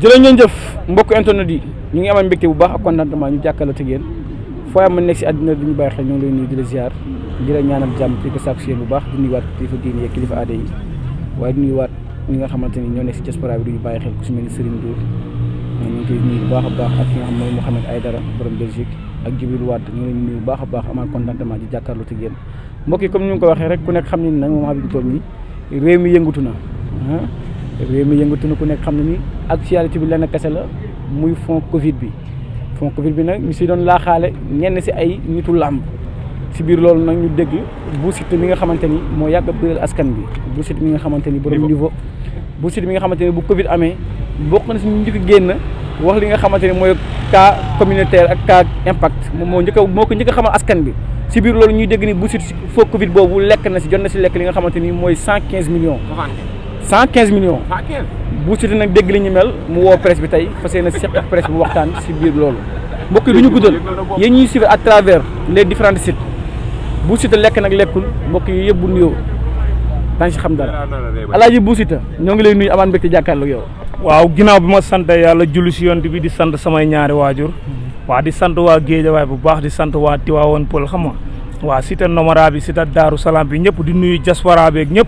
jërë ngeen jëf mbokk internet yi ñu ngi amal mbégte bu baax ak contentement ñu jàkkaarloo ak yéen foo am nekk si àddina bi ñu bàyyi xel ñoo ngi lay nuyu di la ziar di la ñaanal jàmm ci ko sàkku si yéen bu baax di nuyuwaat kilifa diine yi kilifa aada yi waaye di nuyuwaat ñi nga xamante ni ñoo nekk si diaspora bi du ñu bàyyi xel ku si mel ni Serigne Ndour ñu ngi koy nuyu bu baax a baax ak ki nga xam mooy Mouhamed Aïdara borom Belgique ak Djibril Wade ñu ngi leen nuyu bu baax a baax amal contentement di jàkkaarloo ak yéen mbokk yi comme ni ñu ko waxee rek ku nekk xam ne ni nag moment bi ñu toll nii réew mi yëngatu na réew mi yëngatu na ku nekk xam ne ni actualité bi lenn kese la muy fond Covid bi nag ñu si doon laaxaale ñenn si ay nitu làmb si biir loolu nag ñu dégg Bou Siteu mi nga xamante ni moo yàgg a bëggal askan bi Bou Siteu mi nga xamante ni borom niveau Bou Siteu mi nga xamante ni bu Covid amee bokk na si ñu njëkk génn wax li nga xamante ni mooy cas communautaire ak cas impact moom moo ko njëkk a xamal askan bi si biir loolu ñuy dégg ni Bou Siteu foo Covid boobu lekk na si jot na si lekk li nga xamante ni mooy 115 millions. 115 millions. Bou Siteu nag dégg li ñu mel mu woo presse bi tey fas yéene seq ak presse bu waxtaan si biir loolu mbokk yi du ñu guddal yéen ñuy suivre à travers les différents sites Bou Siteu lekk nag lekkul mbokk yi yëpp bu nuyoo daañu si xam dara Alaaji Bou Siteu ñoo ngi lay nuyu amaan mbégte jàkkaarloo yow. waaw ginnaaw bi ma sant yàlla julli si yonent bi di sant samay ñaari waajur waa di sant waa Géejawaay bu baax di sant waa Tiwaawoon Pël xam nga waa Cité Nomara bi Cité Daaru Salaam bi ñëpp di nuyu diaspora beeg ñëpp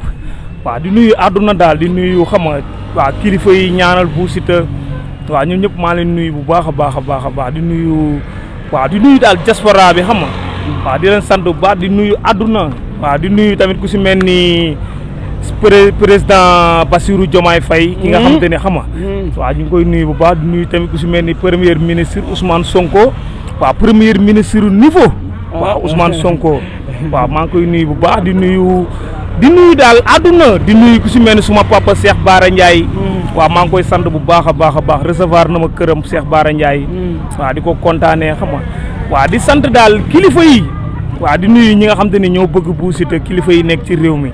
waaw di nuyu àdduna daal di nuyu xam nga waa kilifa yi ñaanal Bou Siteu waaw ñun ñëpp maa leen nuyu bu baax a baax a baax a baax di nuyu daal diaspora bi xam nga waaw di leen sant bu baax di nuyu àdduna waaw di nuyu tamit ku si mel ni président Bassirou Diomaye Faye ki nga xamante ne xam nga waaw ñu ngi koy nuyu bu baax di nuyu tamit ku si mel ni premier ministre Ousmane Sonko waaw premier ministre niveau waaw Ousmane Sonko waaw maa ngi koy nuyu bu baax di nuyu daal àdduna di nuyu ku si mel ni suma papa Cheikh Bara Ndiaye waaw maa ngi koy sant bu baax a baax recevoir na ma këram Cheikh Bara Ndiaye waaw di ko kontaanee xam nga waaw di sant daal kilifa yi waaw di nuyu ñi nga xam te ne ñoo bëgg Bou Siteu kilifa yi nekk ci réew mi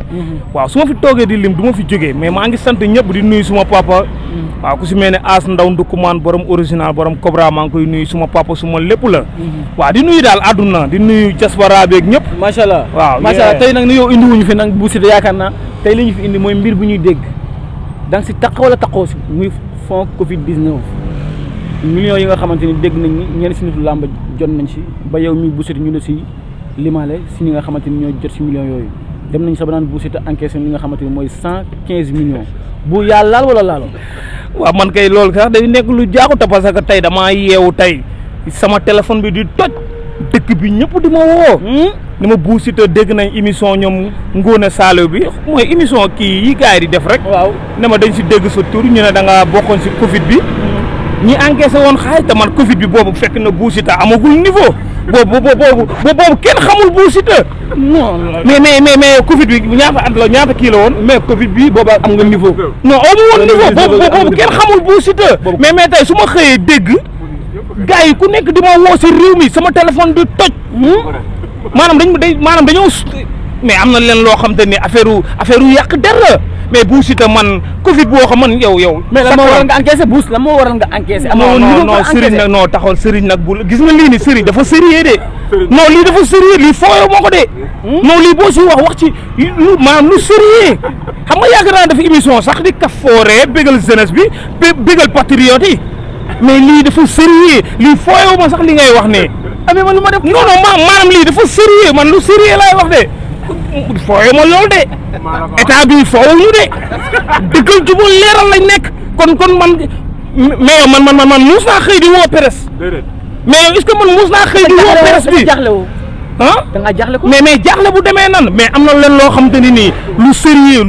waaw su ma fi toogee di lim du ma fi jógee mais maa ngi sant ñëpp di nuyu suma papa waaw ku si mel ne As Ndaw Ndukumaan borom original borom Cobra maa ngi koy nuyu suma papa suma lépp la waaw di nuyu daal àdduna di nuyu diaspora beeg ñëpp macha allah waaw macha allah tey nag ni yow indi wuñu fi nag Bou Siteu yaakaar naa tey li ñu fi indi mooy mbir bu ñuy dégg da nga si taq wala taqoo si muy fond Covid 19 millions yi nga xamante ni dégg nañ ni ñenn si nitu làmb jot nañ si ba yow mi Bou Siteu ñu la si limaale si ñi nga xamante ni ñoo jot si millions yooyu dem nañ sax ba naan Bou Siteu encaissé li nga xamante ni mooy 115 millions bu yàlla laal wala laaloo. waaw man kay loolu sax day nekk lu jaaxu te parce que tey damaa yeewu tey sama téléphone bi di toj dëkk bi ñëpp di ma woo. ni ma Bou Siteu dégg nañ émission ñoom Ngone Salew bi mooy émission kii yi gars yi di def rek. waaw ne ma dañ si dégg sa tur ñu ne da ngaa bokkoon si Covid bi. ñi encaissé woon xaalis te man Covid bi boobu fekk na Bou Siteu amagul niveau. boobu kenn xamul Bou Siteu. non mais Covid bi ñaata kii la woon. mais Covid bi boobu am nga niveau. non amu woon niveau boobu kenn xamul Bou Siteu. mais tey su ma xëyee dégg gars yi ku nekk di ma woo si réew mi sama téléphone di toj. maanaam dañoo mais am na leen loo xam te ne affaire yu yàq der la mais Bou Siteu man Covid boo xam man yow. mais lan moo waral nga encaissé Bou lan moo waral nga encaissé. non Serigne nag non taxawal Serigne nag bu gis nga lii ni Serigne dafa sérieux de. non lii dafa sérieux lii fooyoo moo ko de. non lii boo si wax ci maanaam lu sérieux xam nga yàgg naa def émission sax di kafooree bégal jeunesse bi bégal patriote yi mais lii dafa sérieux lii fooyoo ma sax li ngay wax ne. amee man lu ma def non maanaam lii dafa sérieux man lu sérieux laay wax de. fooye ma loolu de état bi foowu ñu de dëggal jubal leeral lañ nekk kon man mais yow man muus naa xëy di woo presse mais yow est-ce que man muus naa xëy di woo presse bi ah da nga jaaxle ko mais jaaxle bu demee nan mais am na leen loo xam te ni nii lu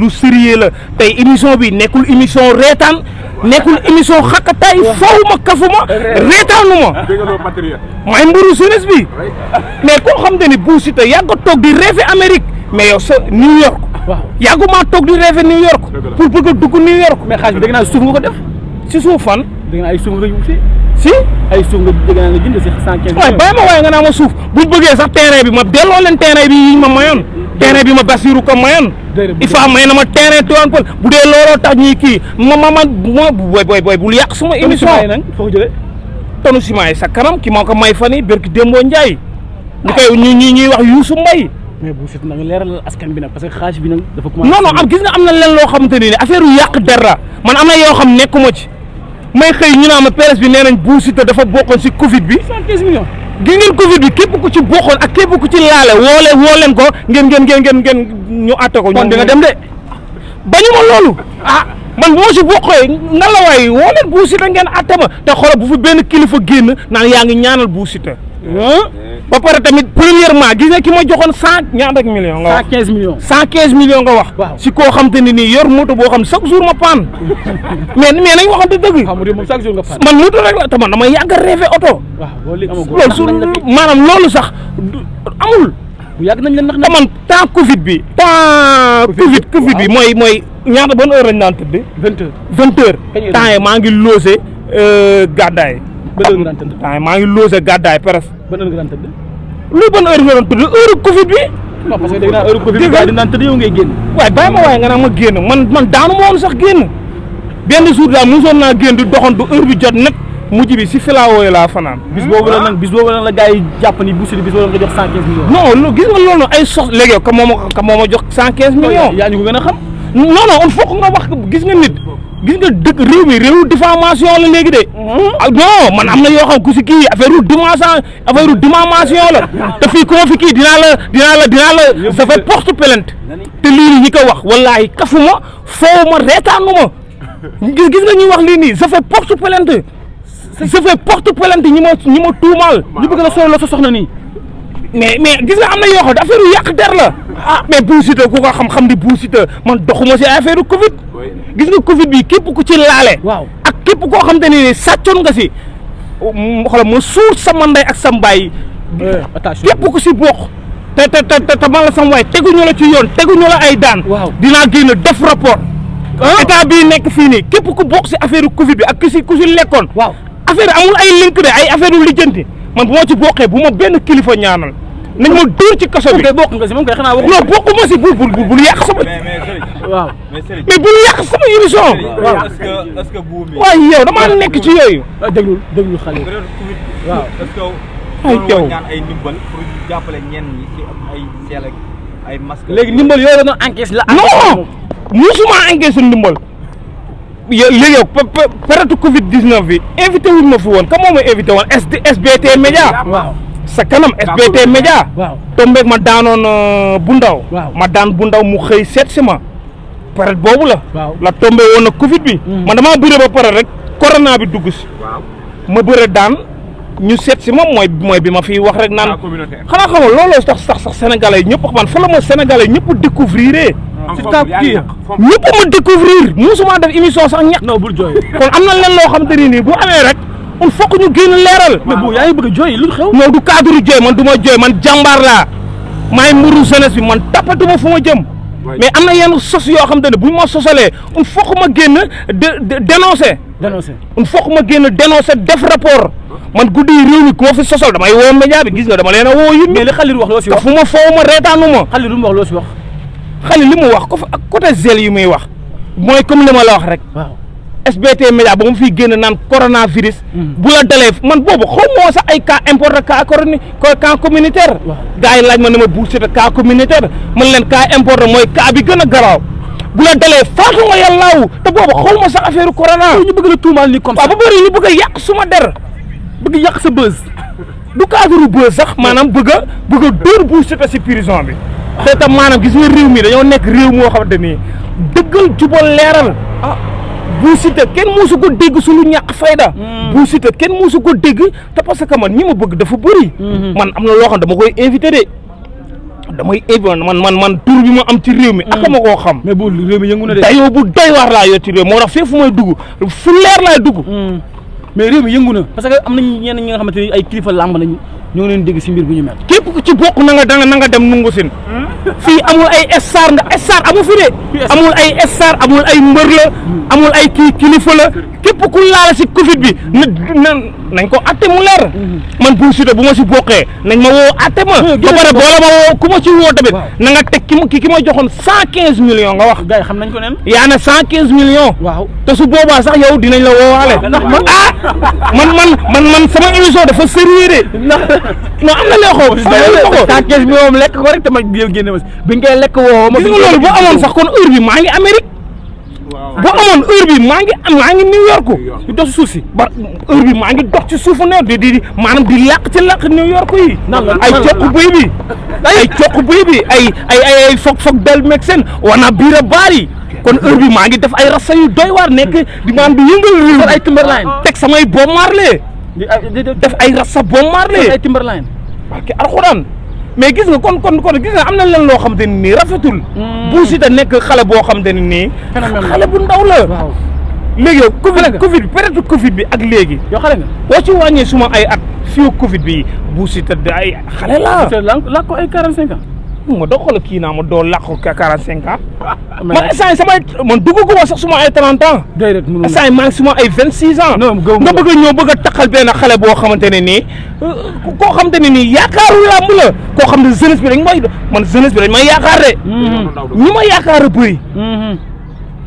sérieux la tey émission bi nekkul émission reetaan nekkul émission xaqataay fawuma kafuma reetaanuma may mburu jeunesse bi mais koo xam te ni Bou Siteu yàgg toog di rêve Amérique mais yow sa New York yàggumaa toog di rêve New York pour bëgg a dugg New York mais xaalis bi dégg naa suuf nga ko def si suuf fan dégg naa ay suuf nga fi si ay suuf nga dégg naa nga jënd si 115 waaye bàyyi ma waaye nga naa ma suuf buñ bëggee sax terrain bi ma delloo leen terrain bi yiñ ma mayoon terrain bi ma Bassirou ko mayoon IFA may na ma terrain Tivaouane Peulh bu dee looloo tax ñuy kii booy bul yàq suma émission nag foo ko jëlee tonu ciment yi sa kanam ki moo ko may fan yi Berki Dembo Ndiaye ñu koy ñuy wax Youssou Mbaye mais Bou Siteu nag leeral askan bi nag parce que xaalis bi nag dafa non am gis nga am na leen loo xamante ni affaire yu yàq der la man am na yoo xam nekkuma ci may xëy ñu naa ma presse bi nee nañ Bou Siteu dafa bokkoon si Covid bi. 75 millions. gi ngeen Covid bi képp ku ci bokkoon ak képp ku ci laale woo leen ko ngeen ñu àtte ko. kon di nga dem de. bañu ma loolu. man bu ma si bokkee nga la waay woo leen Bou Siteu ngeen àtte ma te xoolal bu fi benn kilifa génn naan yaa ngi ñaanal Bou Siteu. ba pare tamit premièrement gis nga ki ma joxoon 100 millions nga wax 115 millions. 115 millions nga wax. waaw si koo xam te ne nii yor moto boo xam chaque jour ma paan mais nañ waxante dëgg. xam nga moom chaque jour nga paan. man moto rek la te man damay yàgg a rêvé oto. waaw boo léegi amagoo. loolu su maanaam loolu sax amul. bu yàgg nañ leen nax te man temps Covid bi. Covid bi mooy ñaata bonne heure lañ daan tëdd. 20 heures. 20 heures. temps yi maa ngi logé gàddaay. ban heure nga daan tëdd. temps yi maa ngi logé gàddaay presque. ban heure nga daan tëdd. luy ban heure nga doon tëdd heure Covid bi. non parce que dégg naa heure Covid bi di naan tëdd yow ngay génn. waaye bàyyi ma waaye nga naa ma génn man daanu ma woon sax génn benn jour daal mosoon naa génn di doxantu heure bi jot nag mujj bi si filao yi laa fanaan. bis boobu la la gars yi jàpp ni Bou Siteu bis boobu nga jox 115 millions. non gis nga loolu ay sos léegi yow ka moo ma jox 115 millions. yaa ñu ko gën a xam. non il faut que nga wax gis nga nit gis nga dëkk réew mi réewu diffamation la léegi de. non man am na yoo xam ku si kii affaire diffamation la te fii ku ma fi kii dinaa la ça fait porte plainte te lii ñi ko wax wallaahi kafuma fowuma reetaanuma gis nga ñuy wax lii nii ça fait porte plainte ñi ma tuumaal. ñu bëgg la solo la sa soxna nii. mais gis nga am na yoo xam ne affaire yu yàq der la. mais Bou Siteu ku ko xam di Bou Siteu man doxuma si affaire Covid. gis nga Covid bi képp ku ci laale. waaw ak képp koo xam te ne sàccoon nga si. xoolal ma suur sama ndey ak sama baay. attention képp ku si bokk. te man la sama waay teguñu la ci yoon teguñu la ay daan. waaw dinaa génn def rapport. état bii nekk fii nii képp ku bokk si affaire Covid bi ak ku si lekkoon. waaw affaire amul ay link de ay affaire yu lijjanti man bu ma ci bokkee bu ma benn kilifa ñaanal nañ ma dóor ci kaso bi. bokk nga si moom kay xanaa wax. non bokkuma si bul yàq sama. waaw mais bul yàq sama émission. waaw est-ce que Bou mi. waaye yow damaa nekk ci yooyu. déglu xale. waaw est-ce que. ay yow ñaan ay ndimbal pour jàppale ñenn ñi ci ay seel ak ay masque. léegi ndimbal yooyu la doon encaisse la. non musuma encaisse ndimbal. léegi yow période Covid 19 bi invité wuñ ma fi woon ka moo ma invité woon SBT Média. waaw sa kanam SBT Média. waaw tombeeg ma daanoon bu ndaw. waaw ma daan bu ndaw mu xëy seet si ma. période boobu la. waaw la tombé woon na Covid bi. man damaa bëre ba pare rek corona bi dugg si. ma bëre daan ñu seet si ma mooy bi ma fiy wax rek naan. xanaa xamal looloo sax sénégalais ñëpp man fa la ma sénégalais ñëpp découvrir. ci kàpp kii ñëpp ma découvrir musuma def émission sax ñàkk. non bul jooy. kon am na leen loo xam te ni nii bu amee rek il faut que ñu génn leeral. mais bu yaa ngi bëgg a jooy lu xew. non du cadre jooy man du ma jooy man jàmbaar laa maay mburu jeunesse bi man tapatuma fu ma jëm. mais am na yenn sos yoo xam te ne bu ñu ma sosalee il faut que ma génn dénoncer. il faut que ma génn dénoncer def rapport man guddi yi réew mi ku ma fi sosal damay woo média bi gis nga dama leen a woo yit mais li Khalil wax loo si wax. fu ma foofu ma reetaanu ma. Khalil lu mu wax loo si wax. Khalil li mu wax ko fa ak côté gel yi muy wax mooy comme li ma la wax rek. waaw SBT Média ba mu fiy génn naan coronavirus. bu la dalee man boobu xaw ma sax ay cas importé cas communautaire. waaw gars yi laaj ma ne ma Bou Siteu cas communautaire man leen cas importé mooy cas bi gën a garaaw bu la dalee faatu nga yàllaawu te boobu xaw ma sax affaire corona. ñu bëgg la tuumaal ni comme ça. waaw ba bëri ñu bëgg a yàq suma der bëgg yàq sa buzz. du cadre buzz sax maanaam bëgg a dóor Bou Siteu si prison bi. te tam maanaam gis nga réew mi dañoo nekk réew moo xamante ni dëggal jubal leeral. Bou Siteu kenn musu ko dégg suñu ñàkk fayda. Bou Siteu kenn musu ko dégg te parce que man ñi ma bëgg dafa bëri. man am na loo xam dama koy invité de damay invité man tur bi ma am ci réew mi. ak ma koo xam. mais bu réew mi yëngu na de. dayoo bu doy waar laa yor ci réew moo tax fépp fu may dugg fu leer laay dugg. mais réew mi yëngu na parce que am nañu ñenn ñi nga xamante ni ay kilifa làmb lañu ñoo ngi leen dégg si mbir bu ñu mel. képp ku ci bokk na nga dem nungu sin fii amul ay star amu fi de. amul ay star amul ay mbër la amul ay kilifa la képp ku laala si Covid bi nañ ko atte mu leer. man Bou Siteu bu ma si bokkee nañ ma woo atte ma. ba pare boole ma woo ku ma ci woo tamit. na nga teg ki ma joxoon 115 millions nga wax. gars yi xam nañ ko nen. yaa ne 115 millions. waaw te su boobaa sax yow dinañ la woowaale. ndax man sama émission dafa sérieux de. non am na loo xaw. 115 millions lekk ko rek te ma génne ma bi nga koy lekk woo ma. gis nga loolu bu amoon sax kon heure bi maa ngi Amérique. boo amoon heure bi maa ngi New York di dox ci suuf si ba heure bi maa ngi dox ci suufu ne di maanaam di làq ci làq New York yi ay coq bëy bi ay foog del meg seen wana biira baari kon heure bi maa ngi def ay rasta yu doy waar nekk di maanaam di yëngal réew ay Timberline teg samay Bob Marley def ay rasta Bob Marley ay Timberline parce que alxuraan mais gis nga kon gis nga am na leen loo xamante ne nii rafetul. Bou Siteu nekk xale boo xamante ne nii. xale bu ndaw la. waaw léegi yow. Covid bi période Covid bi ak léegi. yow xale nga. boo ci wàññee suma ay at fii Covid bi Bou Siteu ay xale la. la ko ay 45 ans. ma doo xoolal kii naa ma doo làq ko 45 ans. man instant yii samay man duggaguma sax suma ay 30 ans. déedéet mënul instant yii maa ngi suma ay 26 ans. nga bëgg a ñëw bëgg a taxal benn xale boo xamante ne nii koo xamante ne nii yaakaaru làmb la koo xam ne jeunesse bi dañ may yaakaar de. ñi ma yaakaar a bëri.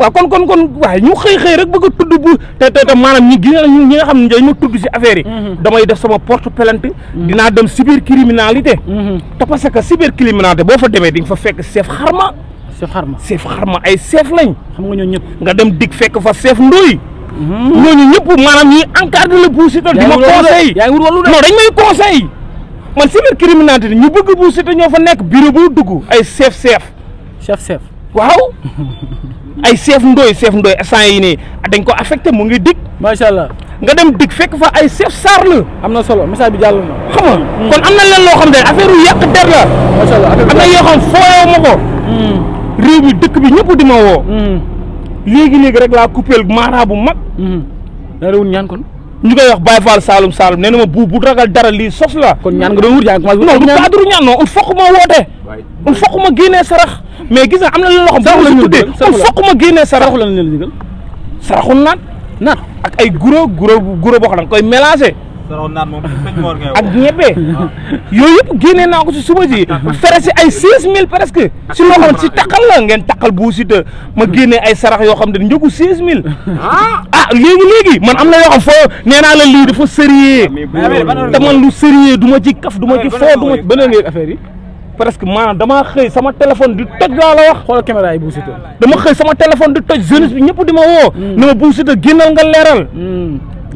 waaw kon waaye ñu xëy rek bëgg a tudd bu te maanaam ñi nga xam ne dañ ma tudd si affaire yi. damay def sama porte plainte. dinaa dem cybercriminalité. te parce que cybercriminalité boo fa demee di nga fa fekk chef xarma. chef xarma ay chef lañ. xam nga ñooñu ñëpp nga dem dig fekk fa chef ndoy. ñooñu ñëpp maanaam ñuy encadré la Bou Siteu di ma conseil non dañ may conseil man cybercriminalité ñu bëgg Bou Siteu ñoo fa nekk bureau bu dugg ay chef waaw ay chef ndoy instant yi nii dañ ko affecté mu ngi dig macha allah nga dem dig fekk fa ay chef sar la am na solo message bi jàll na xam nga kon am na leen loo xam ne affaire yu yàq der la macha allah am na yoo xam fooyoo ma ko réew mi dëkk bi ñëpp di ma woo léegi rek laa coupé maara bu mag da wut ñaan kon ñu koy wax Baye Fall Saloum nee na ma bu ragal dara lii sos la kon ñaan nga doon wut yaa ngi commencé non du cadre ñaan non il faut ma woote il faut ma génnee sarax mais gis nga am na leen loo xam bu tuddee il faut ma génnee sarax la ñu digal saraxu naat ak ay guro boo xam ne koy mélangé ak ñebe yooyu yëpp génnee naa ko si suba ji fere si ay 16000 presque si loo xam ne si takkal la ngeen takkal Bou Siteu ma génnee ay sarax yoo xam ne njëgu 16000 léegi man am na yoo xam foo nee naa la lii dafa sérieux te man lu sérieux du ma ci kaf du ma ci foo du ma ci beneen ngeen affaire yi presque maanaam damaa xëy sama téléphone di toj laa la wax xoolal caméra yi Bou Siteu dama xëy sama téléphone di toj jeunesse bi ñëpp di ma woo ne ma Bou Siteu génnal nga leeral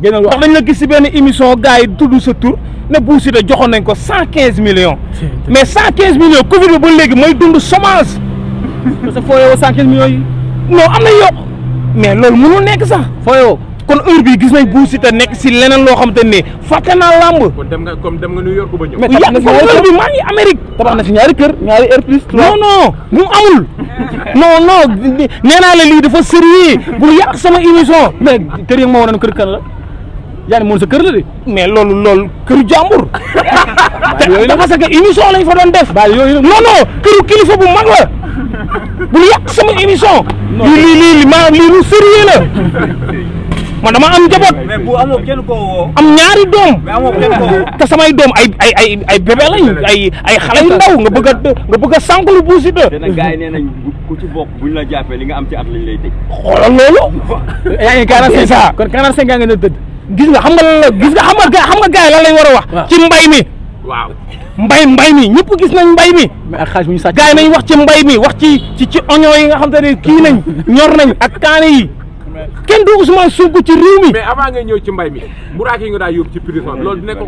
ndax dañ la gis si benn émission gars yi tudd sa tur ne Bou Siteu joxoon nañ ko 115 millions mais 115 millions Covid bi ba léegi mooy dund chômage parce que fooyoo 115 millions yi non am na yokk mais loolu mënul nekk sax fooyoo kon heure bi gis nañ Bou Siteu nekk si leneen loo xam te ne fàtte naa làmb kon dem nga New York ba ñëw mais heure bi maa ngi Amérique tabax na si ñaari kër ñaari air plus non mu amul non nee naa la lii dafa sérieux bu yàq sama émission mais kër yi ma woon kër kan la yaa ngi moom sa kër la de mais loolu këru jàmbur yooyu la parce que émission lañ fa doon def non këru kilifa bu mag la bu yàq sama émission lii maanaam lii lu sérieux la man dama am njaboot mais bu amoo kenn koo woo am ñaari doom mais amoo kenn koo woo te samay doom ay bébé lañ ay xale yu ndaw nga bëgg a sànqlu Bou Siteu te nag gars yi nee nañ ku ci bokk buñ la jàppee li nga am ci at lañ lay tëj xoolal loolu yaa ngi 45 ça kon 45 ans nga ne tëdd gis nga xam nga gars yi lan lañ war a wax ci mbay mi waaw mbay mi ñëpp gis nañ mbay mi mais ak xaalis bu ñu sàcc gars yi nañ wax ci mbay mi wax ci oignon yi nga xam te ne kii nañ ñor nañ ak kaane yi kenn du Ousmane Sonko ci réew mi mais avant ngay ñëw ci mbay mi mburaak yi nga daa yóbbu ci prison loolu nekk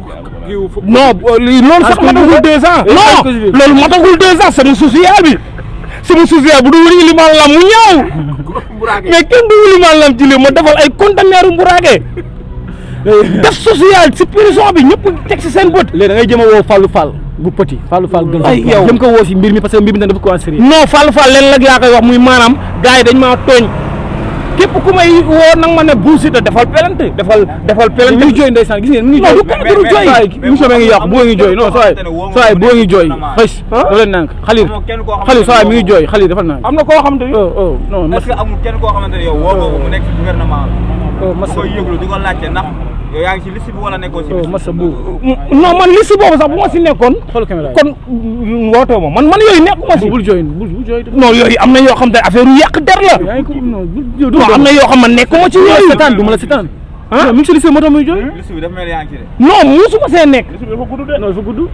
kiiw fukk non loolu sax matagul 2 ans non loolu matagul 2 ans sama social bi bu du wuli limaan lam mu ñëw mais kenn du wuli limaan lam ci li ma defal ay conteneur mburaake def social si prison bi ñëpp teg si seen bët léegi da ngay jëm a woo Fallou Fall bu petit Fallou Fall gën ay yow jëm ko woo si mbir mi parce que mbir mi dafa commencé sérieux non Fallou Fall leen lag laa koy wax muy maanaam gars yi dañ maa tooñ képp ku may woo nag ma ne Bou Siteu defal pelante defal pelante mi ngi jooy ndeysaan gis ngeen mi ngi jooy du jooy émission bi ngi yàqu boo ngi jooy non saa boo ngi jooy xës da leen nànk xalil saa mi ngi jooy xalil defal nànk am na koo xam te non est-ce que amul kenn koo xamante ne yow woo ko mu nekk ci gouvernement la masa koy yëglu di ko laajte ndax yow yaa ngi ci liste bi wala nekkoo ci liste masa bu non man liste boobu sax bu ma si nekkoon xool caméra kon wootoo ma man yooyu nekkuma si bul jooy non yooyu am na yoo xam te affaire yu yàq der la non am na yoo xam man nekkuma ci yooyu setaan du ma la setaan ah mi ngi si liste moo tax muy jooy. liste bi dafa mel yaa ngi ci de. non musuma see nekk. dafa gudd de. non dafa gudd.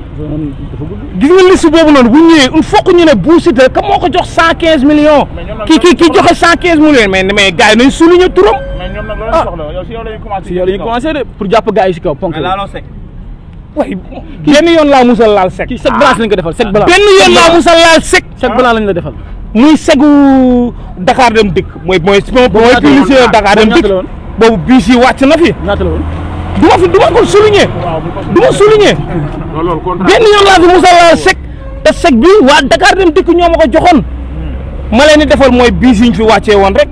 gis nga liste boobu noonu bu ñëwee il faut que ñu ne Bou Siteu ka moo ko jox 115 millions. kii joxe 115 millions mais gars yi nañ souligner turam. mais ñoom nag loolu soxla yow si yow la ñuy commencé. si yow la ñuy commencé de pour jàpp gars yi si kaw ponk. mais laaloo sec. waaye benn yoon laa musal laal sec. kii sec blanche lañ ko defal sec blanche. benn yoon laa musal laal sec. sec blanche lañ la defal. muy segu Dakar dem dikk mooy publicité Dakar dem dikk boobu biis yi wàcc na fi. ñaata la woon. du ma ko souligner. du ma souligner. benn yoon laa fi musal laal sec te sec bi waa Dakar dem dikk ñoo ma ko joxoon. ma leen di defal mooy biis yi ñu fi wàccee woon rek.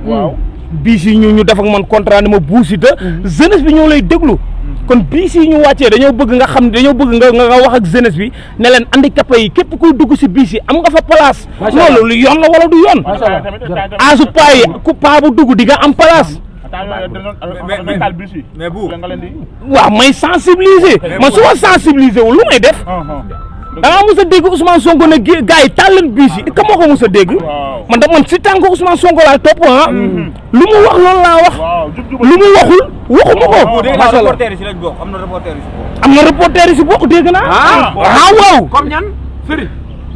biis yi ñu def ak man contrat ni ma Bou Siteu jeunesse bi ñoo lay déglu. kon biis yi ñu wàccee dañoo bëgg nga xam dañoo bëgg nga wax ak jeunesse bi ne leen handicapé yi képp kuy dugg si biis yi am nga fa place. loolu lu yoon la wala du yoon. aasu paa yi ku paa bu dugg di nga am place. mais bu waaw may sensibiliser man su ma sensibiliser wu lu may def. da ngaa mos a dégg Ousmane Sonko ne gars yi taal leen biis yi ka moo ko mos a dégg. man si tànk Ousmane Sonko laa topp lu mu wax loolu laa wax. lu mu waxul waxuma ko. macha allah reporter yi si lañ bokk am na reporter yi si bokk. am na reporter yi si bokk dégg naa. waaw. comme ñan Serigne.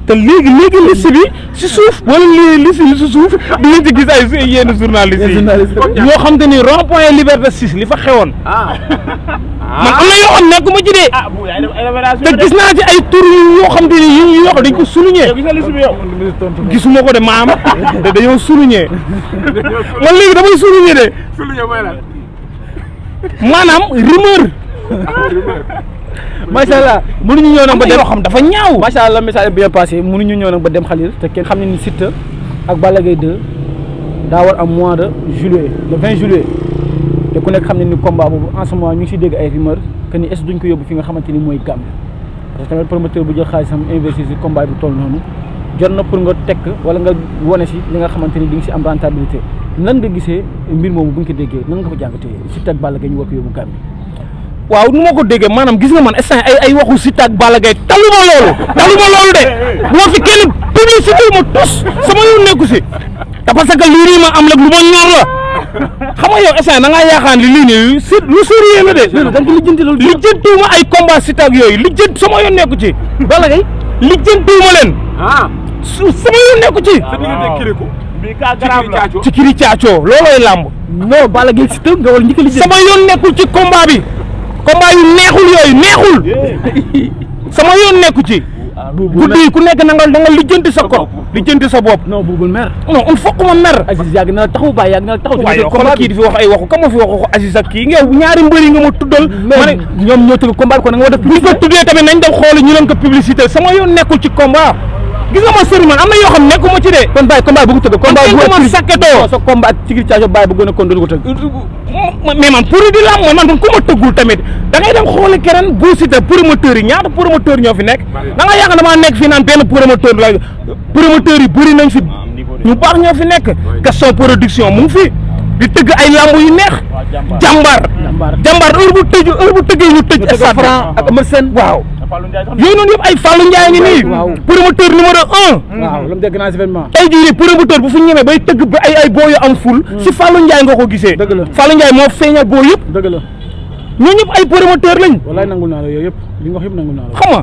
te léegi liste bi si suuf wala liste bi si suuf di ngeen ci gis ay yenn journaliste yi ñoo xam te ni rond point Liberté 6 li fa xewoon. man am na yoo xam nekkuma ci de. te gis naa ci ay tur yoo xam te ni yoo xam dañ ko souligner. gisuma ko de maam te dañoo souligner man léegi damay souligner de. souligner mooy lan. maanaam rumeur. macha allah mënuñu ñëw nag ba dem yoo xam dafa ñaaw. macha allah message bien passé mënuñu ñëw nag ba dem xalil te kenn xam ne ni Siteu ak Balla Gaye 2 daa war am mois de juillet le 20 juillet te ku nekk xam ne ni combat boobu en ce moment ñu ngi si dégg ay rumeur que ni est-ce duñ ko yóbbu fi nga xamante ni mooy Gambie parce que tamit promoteur bu jël xaalisam investir si combat bu toll noonu jot na pour nga tekk wala nga wone si li nga xamante ni di nga si am rentabilité nan nga gisee mbir moomu bu ñu ko déggee nan nga ko jàngatee Siteu ak Balla Gaye ñu war ko yóbbu Gambie. waaw nu ma ko déggee maanaam gis nga man instant ay waxu Siteu ak Balla Gaye taluma loolu de bu ma fi kenn publicité ma tos sama yoon nekku si te parce que lii nii ma am nag lu ma ñor la xam nga yow instant da ngaa yaakaar ni lii nii lu sérieux la de. da nga lijjantiwuma ay combat Siteu ak yooyu lijjanti sama yoon nekku ci. Balla Gaye lijjantiwuma leen. sama yoon nekku ci. ci kiri caacoo loolooy làmb. non Balla Gaye Siteu nga war njëkk a lijjanti. sama yoon nekkul ci combat bi. combat yu neexul yooyu neexul sama yoon nekku ci. guddi yi ku nekk na nga lijjanti sa bopp lijjanti sa bopp. non buubul mer. non il faut que ma mer. Aziz yàgg na taxaw Baye yàgg na taxaw. waaye yow xoolal kii di fi wax ay waxu ka ma fi waxu Aziz ak kii nga ñaari mbëri nga ma tuddal. ma ne ñoom ñoo tëgg combat bi kon nga war a def. bu ko tuddee tamit nañ dem xooli ñu leen ko publicité sama yoon nekkul ci combat. gis nga ma sëriñ man am na yoo xam nekkuma ci de. kon Baye combat bu ko tëgg. combat bu ma sakketoo sa combat ak Tigri Thiadio Baye bu gën a kon doon ko tëgg. mais man pour di lam mooy man ku ma tëggul tamit da ngay dem xooli keneen Bou Siteu promoteur yi ñaata promoteur ñoo fi nekk. da nga yaakaar damaa nekk fii naan benn promoteur la promoteur yi bëri nañ fi ñu baax ñoo fi nekk. Gaston production mu ngi fi di tëgg ay lamb yu neex. jàmbaar heure bu tëggee ñu tëj. stade Franc ak Eumeu Sène waaw. yooyu noonu yëpp ay Fallou Ndiaye ngi nii. promoteur numéro 1. waaw l'homme des grands événements. tey jii nii promoteur bu fu ñemee bay tëgg ba ay boo yu am ful. si Fallou Ndiaye nga ko gisee. dëgg la Fallou Ndiaye moo feeñal boo yëpp. dëgg la ñooñu ñëpp ay promoteur lañ. wallaay nangul naa la yooyu yëpp li nga wax yëpp nangul naa la. xam nga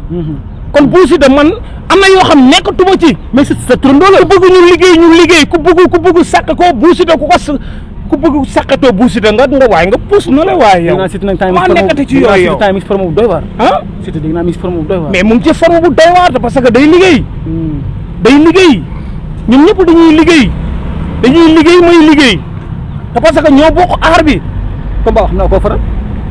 kon Bou Siteu man am na yoo xam nekkatuma ci. mais sa turandoo la. ku bëgg ñu liggéey ku bëgg sàq ko Bou Siteu ku bëgg sàqatoo Bou Siteu nga waaye nga pousse na la waaye yow. maa nekkati ci yooyu yow temps mi forme bu doy waar. ah Siteu dégg naa mi forme bu doy waar. mais mu ngi ci forme bu doy waar parce que day liggéey. ñun ñëpp dañuy liggéey may liggéey te parce que ñoo bokk aar bi. combat xam naa koo faral.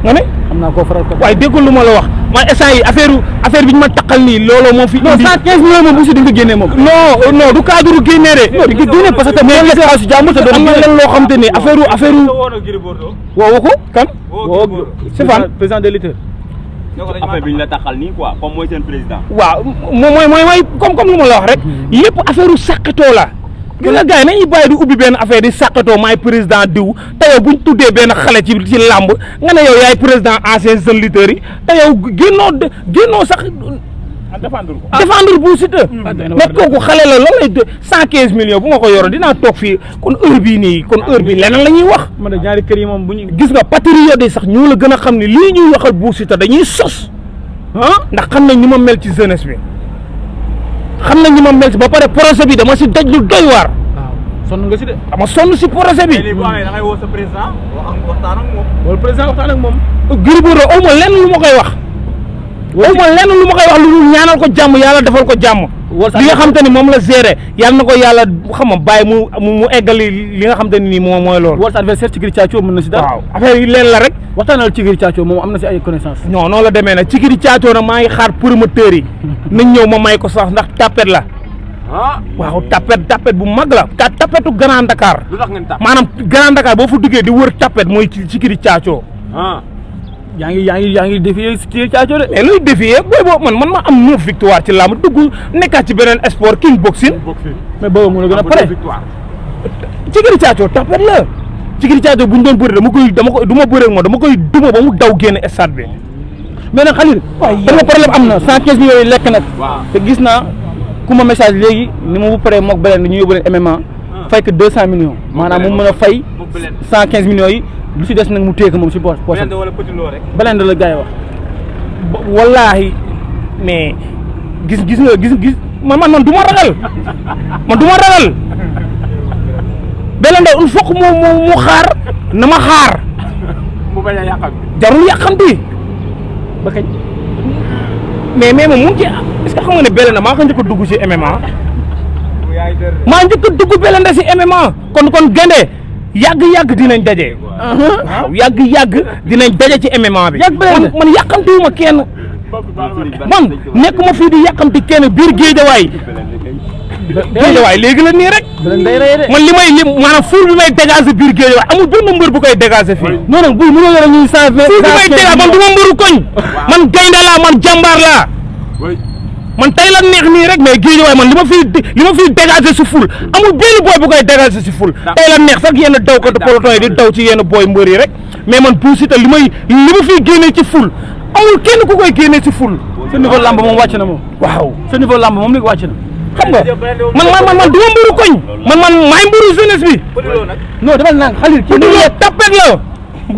nga ne xam naa koo faral. waaye déggul lu ma la wax man instant yi affaire bi ñu ma taqal nii looloo moo fi indi. non 115 millions moom Bou Siteu di nga ko génnee moom. non du cadre génnee de. non di nga ko génne parce que mais les xaalisu jàmbur te am na leen loo xam te ne affaire woo ko kan. woo c'est fan président des lutteurs. affaire bi ñu la taxal nii quoi comme mooy seen président. waaw mooy comme lu ma la wax rek lépp affaire sàqatoo la. gis nga gars yi nañuy bàyyi di ubbi benn affaire di sàqatoo maay président diw te yow buñ tuddee benn xale ci làmb nga ne yow yaay président ancien jeune lutteur yi te yow génnoo sax défendre Bou Siteu mais kooku xale la lan lay 115 millions bu ma ko yoroon dinaa toog fii kon heure bii nii kon heure bii leneen la ñuy wax man de ñaari kër yi moom bu ñu gis nga patriote yi sax ñoo la gën a xam ne lii ñuy waxal Bou Siteu dañuy sos ndax xam nañ ni ma mel ci jeunesse bi xam nañ ni ma mel ci ba pare projet bi dama si daj lu doy waar sonn nga si de dama sonn si projet bi lii bu amee da ngay woo sa président waxtaan ak moom. wala président waxtaan ak moom Gris Bordeaux aw ma lenn lu ma koy wax aw ma lenn lu ma koy wax lu dul ñaanal ko jàmm yàlla defal ko jàmm li nga xam te ni moom la géré yàlla na ko yàlla xam nga bàyyi mu eggali li nga xam te ni nii moom mooy loolu wala sa adversaire ci Gris Thiathio mën na si dara waaw affaire yi leen la rek waxtaanal ci Gris Thiathio moom am na si ay connaissance non noonu la demee nag ci Gris Thiathio nag maa ngi xaar promoteurs yi nañ ñëw ma may ko sax ndax tapet la waaw tapet bu mag la tapetu Grand Dakar lu tax ngeen tàpp maanaam Grand Dakar boo fa duggee di wër tapet mooy ci Gris Thiathio yaa ngi défier ci Gris Thiathio de mais luy défier booy boobu man ma am 9 victoire ci làmb dugg nekkaat ci beneen sport king boxing mais boobu mu la gën a pare ci Gris Thiathio tapet la ci Gris Thiathio bu ñu doon bëri dama koy du ma bëri ak moom dama koy duma ba mu daw génn stade bi mais nag Khalil dama problème am na 115 millions yi lekk nag te gis naa ku ma message léegi ni ma bu paree mook beleen ñu yóbbu leen MMA fay que 200 millions maanaam mu mën a fay 115 millions yi lu si des nag mu téye ko moom si poche Belende wala Petit Lo rek. Belende la gars yi wax wallaahi mais gis man du ma ragal Belende il faut que mu xaar na ma xaar mu bañ a yàqam jarul yàqamti ba kañ mais moom mu ngi ci est-ce que xam nga ne Belende maa ko njëkk a dugg ci MMA maa njëkk a dugg Belende ci MMA kon gende yàgg dinañ daje. waaw yàgg dinañ daje ci MMA bi. man yàqamtiwuma kenn man nekkuma fii di yàqamti kenn biir géejawaay léegi la nii rek. man maanaam fuul bi may dégager biir géejawaay amul benn mbër bu koy dégager fii. non non buy mënoo yore ñuy 120. fuul bi may dégager man du ma mbëru koñ. man gaynde laa man jàmbaar laa. man tey la neex nii rek mais géejawaay man li ma fiy dégager si ful amul benn booy bu koy dégager si ful tey la neex sax yenn dawkatu peloton yi di daw ci yenn booy mbër yi rek mais man Bou Siteu li ma fiy génnee ci ful amul kenn ku koy génnee si ful. sa niveau lamb moom wàcc na moom. waaw sa niveau lamb moom léegi wàcc na. xam nga man du ma mbëru koñ man maay mbëru jeunesse bi. non dafa naan Khalil kii Petit Lo tapet la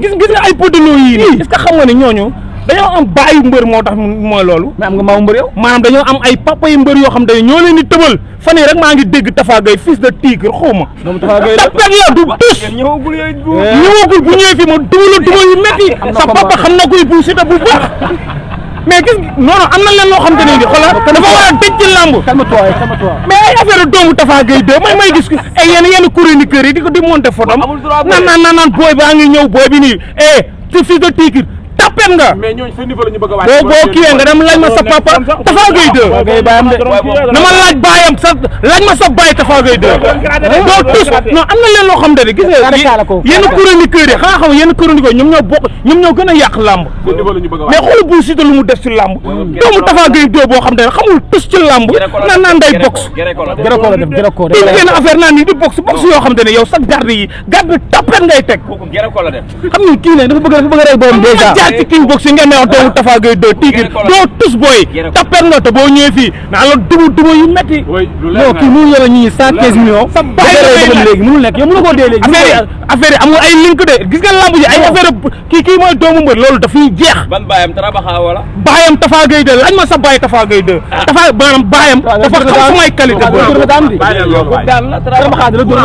gis nga ay Petit Lo yii nii est-ce que xam nga ne ñooñu dañoo am baayu mbër moo tax mooy loolu. mais am nga maamu mbër yow. maanaam dañoo am ay papa yu mbër yoo xam ne ñoo leen di tëbal fan yii rek maa ngi dégg Tafa Gueye fils de tigre xaw ma. moom Tafa Gueye la tapet la du tus. ñëwagul bu ñëwee fi ma duma yu métti. sa papa xam na koy Bou Siteu bu baax. mais gis non am na leen loo xam te ne nii xoolal dafa war a tëj ci làmb. calme-toi mais ay affaire doomu Tafa Gueye de may gis ay yenn chroniqueurs yi di monter photo naan booy baa ngi ñëw booy bi nii ci fils de tigre tapet nga. mais ñooñu sa niveau la ñu bëgg a wàcc. boo kiiwee nga dem laaj ma sa papa Tafa Gueye 2. na ma laaj baayam laaj ma sa baay Tafa Gueye 2. doo tus non am na leen loo xam ne gis nga yenn chroniqueurs yi xanaa xam yenn chroniqueurs ñoom ñoo gën a yàq làmb. mais xoolal Bou Siteu lu mu def ci làmb. doomu Tafa Gueye 2 boo xam ne xamul tus ci làmb naan day box. gërëkoo la def gërëkoo di benn affaire naan nii di box yoo xam ne yow sax garde tapet ngay teg. xam nga kii ne dafa bëgg a rey boobu déjà. ci king box yi ngeen ne wax doomu Tafa Gueye 2 tigre doo tus booy tapet nga te boo ñëwee fii naa la duma yu metti. non kii mënul yore ñi 115 millions. sa bàyyi léegi mënul nekk yow mënul koo dee léegi. affaire yi amul ay link de gis nga lamb ji ay affaire kii mooy doomu mbër loolu dafay jeex. ban baayam Trabaxa wala. baayam Tafa Gueye 2 laaj ma sa baay Tafa Gueye 2. maanaam baayam dafa xam samay qualité booy.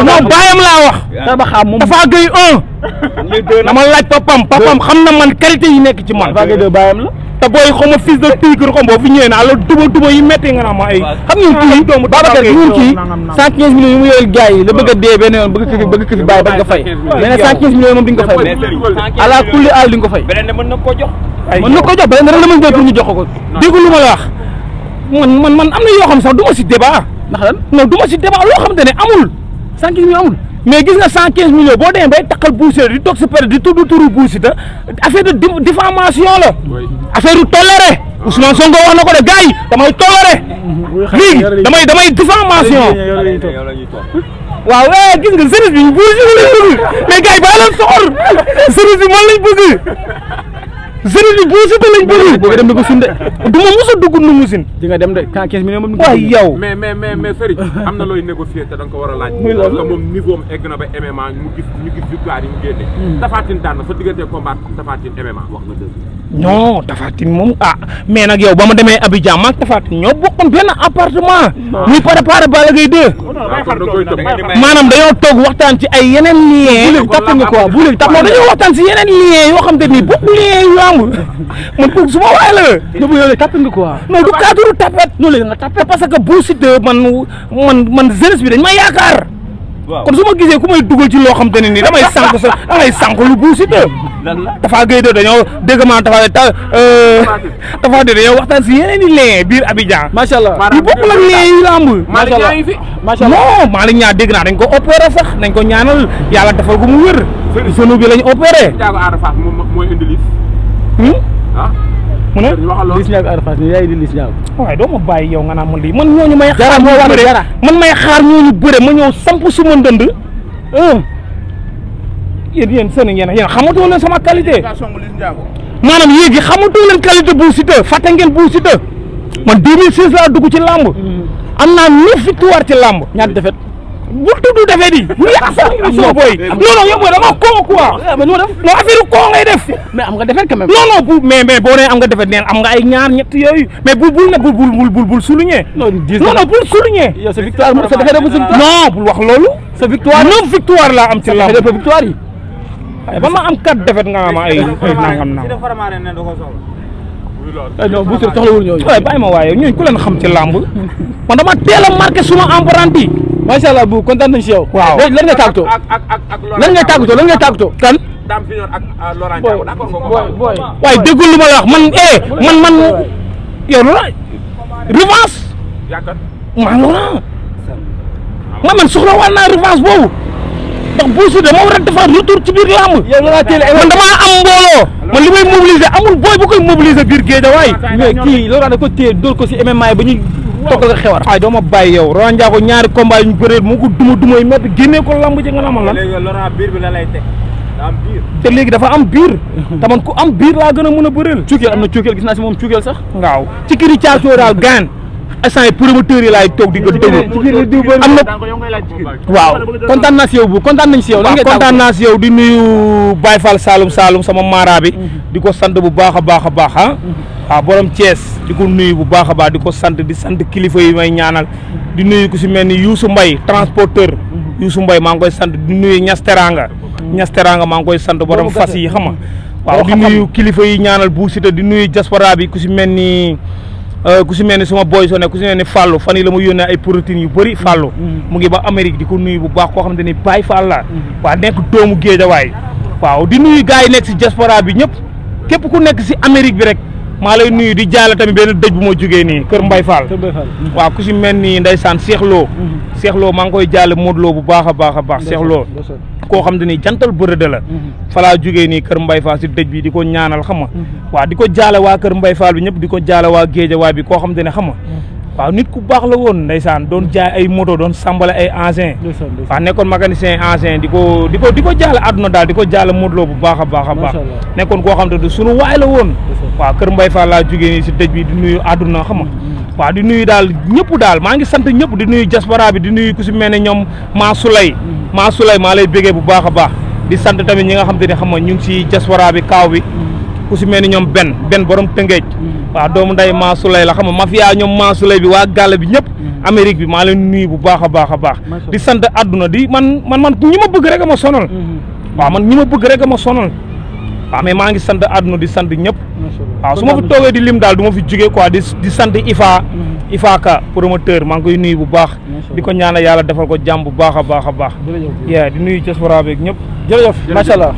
non baayam laa wax. Trabaxa moom Tafa Gueye 1. dama laaj papam xam na man qualité yi nekk ci man. Tafa Gueye 2 baayam la. te booy xaw ma fils de tigre xaw ma boo fi ñëwee naa la duma yi métti nga naan ma ay. xam nga kii doomu Babacar ñun kii 115 millions yi mu yoreel gars yi la bëgg a dee benn yoon bëgg ko fi bàyyi ba nga fay. mais nag 115 millions moom di nga ko fay. ala kulli aal di nga ko fay. beneen mën na koo jox. mën na ko jox beneen rek la mën pour ñu jox ko. dégg lu ma la wax man am na yoo xam sax du ma si débat. ndax lan non du ma si débat loo xam te ne amul. 115 millions amul. mais gis nga 115 millions boo demee bay takkal Bou Siteu di toog sa période di tudd turu Bou Siteu affaire de diffamation la. affaire du toléré. Ousmane Sonko wax na ko de gars yi damay toléré. léegi damay diffamation. waaw gis nga service bi Bou Siteu lañ bëgg mais gars yi bàyyi leen soxor service bi man lañ bëgg jeune bi Bou Siteu lañ bëri. di nga dem Ndoumbé Sine de. du ma mos a dugg Ndoumbé Sine. di nga dem de 15 millions moom. waaye yow. mais Serigne am na looy négocier te da nga ko war a laaj. muy loolu parce que moom niveau am egg na ba MMA ñu gis victoire yi mu génne. Tapha Tine daan na sa diggante combat Tapha Tine MMA wax nga dëgg. non Tapha Tine moom mais nag yow ba ma demee Abidjan maag Tapha Tine ñoo bokkoon benn appartement. muy préparé Balla Gaye 2. maanaam dañoo toog waxtaan ci ay yeneen liens. bu léegi tàpp nga quoi bu léegi tàpp non dañoo waxtaan si yeneen liens yoo xam te ni bokk liens yu lamb man kooku su ma waay la. non bu yow léegi tàpp nga quoi. non du cadre tapet. non léegi nga tapet parce que Bou Siteu man jeunesse bi dañ ma yaakaar. kon su ma gisee ku may dugal ci loo xam te ne nii damay sànq lu Bou Siteu. Tapha Gueye de dañoo dégg maa Tapha de dañoo waxtaan si yeneen i liens biir Abidjan. macha allah yu bokkul ak liens yu lamb. macha allah macha allah non Malick Niang dégg naa dañ ko opéré sax nañ ko ñaanal yàlla defal ko mu wér. genou bi lañ opéré. Ndiago Ada Fass moom mooy indi Liss. mu ne Liss Ndiago Ada Fass ni yaay di Liss Ndiago. waaye doo ma bàyyi yow nga naan man lii man ñooñu may. Jara moo war a Jara man may xaar ñooñu bëre ma ñëw samp suma ndënd. yéen seen yéen xamatoo leen sama qualité. maanaam yéegi xamatoo leen qualité Bou Siteu fàtte ngeen Bou Siteu man 2016 laa dugg ci làmb. am naa 9 victoire ci làmb. ñaata defet. bu tudd defet yi. bu yàq sax émission booy. non yow booy da nga koo quoi. mais nu ma def. non affaire koo ngay def. mais am nga defet quand même. non bu mais boo nee am nga defet neen am nga ay ñaar ñett yooyu mais bul souligner. non bul souligner. yow sa victoire sa defet bu sa victoire. non bul wax loolu. sa victoire 9 victoire laa am ci làmb. sa victoire yi. ba ma am 4 defet nga ma ay nangam. non bu soxla soxlawul ñooñu. waaye bàyyi ma waaye ñooñu ku leen xam ci làmb man dama teel a marqué suma empreinte yi. macha allah bu kontaan nañ si yow. waaw lan ngay tàggatoo. lan ngay tàggatoo. kan. Dame Junior ak Laurent Ndiago d'accord nga ko. waaye déggul lu ma la wax man yow lu la revanche. yaakaar maa Laurent man soxla waan naa revanche boobu ndax Bou Siteu dama war a defaat retour ci biir làmb. yow la teel man damaa am mbooloo. man li may mobiliser amul booy bu koy mobiliser biir Guédiawaye. mais kii Laurent da ko téye dóor ko si MMA ba ñu toggal ko xewar. waaye doo ma bàyyi yow Laurent Ndiago ñaari combat yu ñu bëree moo ko duma yi métti génnee ko làmb ji nga na ma lan. léegi Laurent biir bi la lay teg daa am biir. te léegi dafa am biir. te man ku am biir laa gën a mën a bëreel. cuukeel am na cuukeel gis naa si moom cuukeel sax. waaw ci kii di caacoo daal gaan instant yi promoteur yi laay toog di ko déglu. am na waaw kontaan naa si yow bu kontaan nañ si yow. kontaan naa si yow di nuyu Baye Fall Saloum sama mara bi. di ko sant bu baax a baax waaw borom Thiès di ko nuyu bu baax a baax di ko sant kilifa yi may ñaanal di nuyu ku si mel ni Youssou Mbaye transporteur. Youssou Mbaye maa ngi koy sant di nuyu Ñas Teranga maa ngi koy sant borom fas yi xam nga waaw di nuyu kilifa yi ñaanal Bou Siteu di nuyu diaspora bi ku si mel ni suma boy so ne ku si mel ni Fallou fan yi la mu yónnee ay protéines yu bëri Fallou mu ngi ba Amérique di ko nuyu bu baax koo xamante ni Baye Fall la waaw nekk doomu Guédiawaye waaw di nuyu gars yi nekk si diaspora bi ñëpp képp ku nekk si Amérique bi rek maa lay nuyu di jaale tamit benn dëj bu ma jógee nii Kër Mbaye Fall waaw ku si mel ni ndeysaan Cheikh Lo maa ngi koy jaale Modou Lo bu baax a baax Cheikh Lo koo xam te ni jantal bërëda la falaa jógee nii Kër Mbaye Fall si dëj bi di ko ñaanal xam nga waaw di ko jaale waa Kër Mbaye Fall bi ñëpp di ko jaale waa Guédiawaye bi koo xam te ne xam nga waaw nit ku baax la woon ndeysaan doon jaay ay moto doon sambale ay engin waaw nekkoon mécanicien engin di ko jaale àdduna daal di ko jaale Modou Lo bu baax a baax nekkoon koo xam te ne sunu waay la woon waaw Kër Mbaye Fall laa jógee nii si dëj bi di nuyu àdduna xam nga waaw di nuyu daal ñëpp daal maa ngi sant ñëpp di nuyu diaspora bi di nuyu ku si mel ne ñoom maa Souley maa lay bégee bu baax a baax di sant tamit ñi nga xam te ne xam nga ñu ngi si diaspora bi kaaw bi ku si mel ni ñoom benn borom Tëngéej waaw doomu nday maa Souley la xam nga mafia ñoom maa Souley bi waa gàll bi ñëpp Amérique bi maa leen nuyu bu baax a baax di sant àdduna di man ñi ma bëgg rek a ma sonal waaw man ñi ma bëgg rek a ma sonal waaw mais maa ngi sant àdduna di sant ñëpp waaw su ma fi toogee di lim daal du ma fi jógee quoi di sant Ifa Ka promoteur maa ngi koy nuyu bu baax di ko ñaanal yàlla defal ko jàmm bu baax a baax di nuyu diaspora beeg ñëpp jërëjëf macha allah